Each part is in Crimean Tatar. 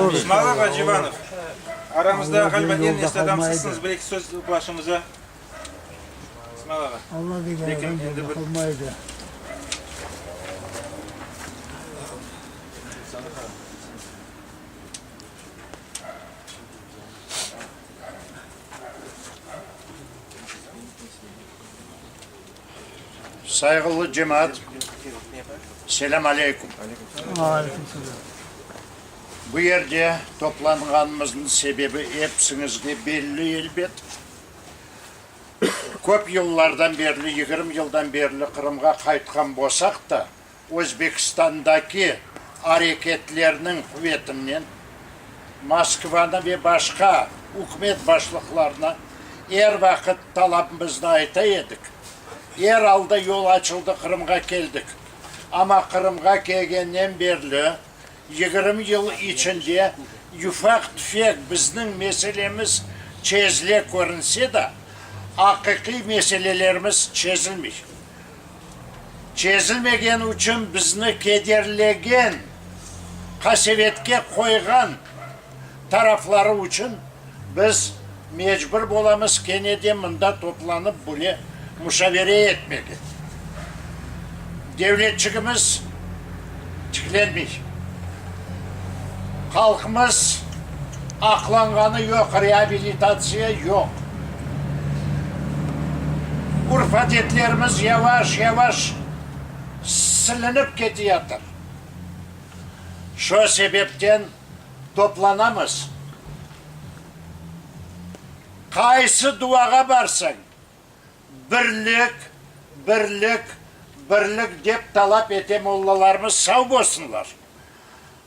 İsmail ağa Civanov, aramızda ğaliba eñ esli adam sizsiñiz, bir-eki söz başımıza. İsmail ağa. Allah degen Lekin adam endi yolda bir- qalmaydı. Sayğılı cemaat, selâm aleyküm. Aleyküm selâm. Bu yerde toplanğanımıznıñ sebebi episiñizge belli, elbet. Köp yıllardan berli, 20 yıldan berli Qırımğa qaytqan bolsaq da, Özbekistandaki areketlerniñ quvetinen Moskvanı ve başqa ükümet başlıqlarına er vaqıt talabımıznı ayta edik. Er alda yol açıldı, Qırımğa keldik. Amma Qırımğa kelgenden berli 20 yıl içinde yufaq-tüfek bizniñ meselemiz çezile körünse de, aqiqiy meselelerimiz çezilmey. Çezilmegeni içün bizni kederlegen, qasevetke qoyğan tarafları içün biz mecbur bolamız kene de mında toplanıp böyle muşavere etmege. Devletçigimiz tiklenmey. Halqımız aqlanğanı yoq, reabilitatsiya yoq. Urf-adetlerimiz yavaş-yavaş silinip keteyatır. Şo sebepten toplanamız. Qaysı duağa barsañ, birlik, birlik, birlik dep talap ete mollalarımız sav bolsunlar.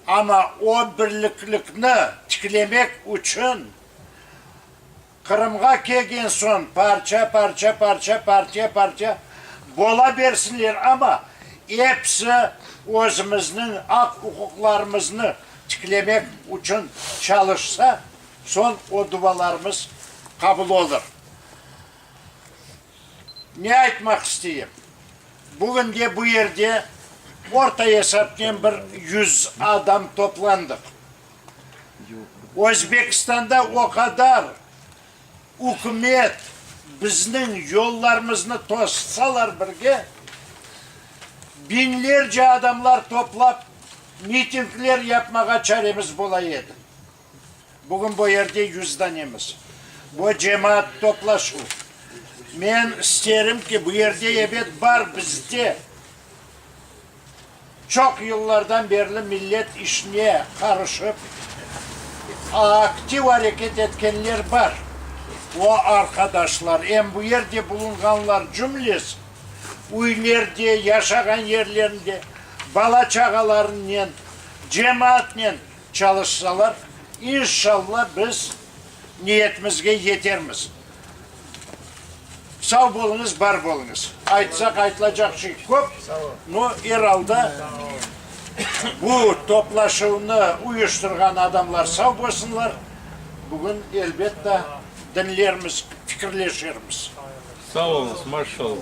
Amma o birliklikni tiklemek içün Qırımğa kelgen soñ parça-parça, parça, partiya-partiya bola bersinler, amma episi özümizniñ aq-uquqlarımıznı tiklemek içün çalışsa, soñ o dualarımız qabul olur. Ne aytmaq isteyim? Bugün de bu yerde orta esapnen bir yuz adam toplandıq. Özbekistanda o qadar ükümet bizniñ yollarımıznı tossalar birge, biñlerce adamlar toplap mitingler yapmağa çaremiz bola edi. Bugün bu yerde yüzdanemiz. Bu cemaat toplaşuv. Men isterim ki, bu yerde ebet bar bizde Çoq yıllardan berli millet işine qarışıp, aktiv areket etkenler bar. O arqadaşlar, em bu yerde bulunğanlar cümlesi, üylerde, yaşağan yerlerinde bala-çağalarınen, cemaatnen çalışsalar, inşalla biz niyetimizge yetermiz. Sav boluñız, bar boluñız. Aytsaq aytılacaq şey köp, no er alda bu toplaşuvnı uyuştırğan adamlar sav bolsunlar. Bugün elbette diñlermiz, fikirleşermiz. Sağ oluñız, maşallah.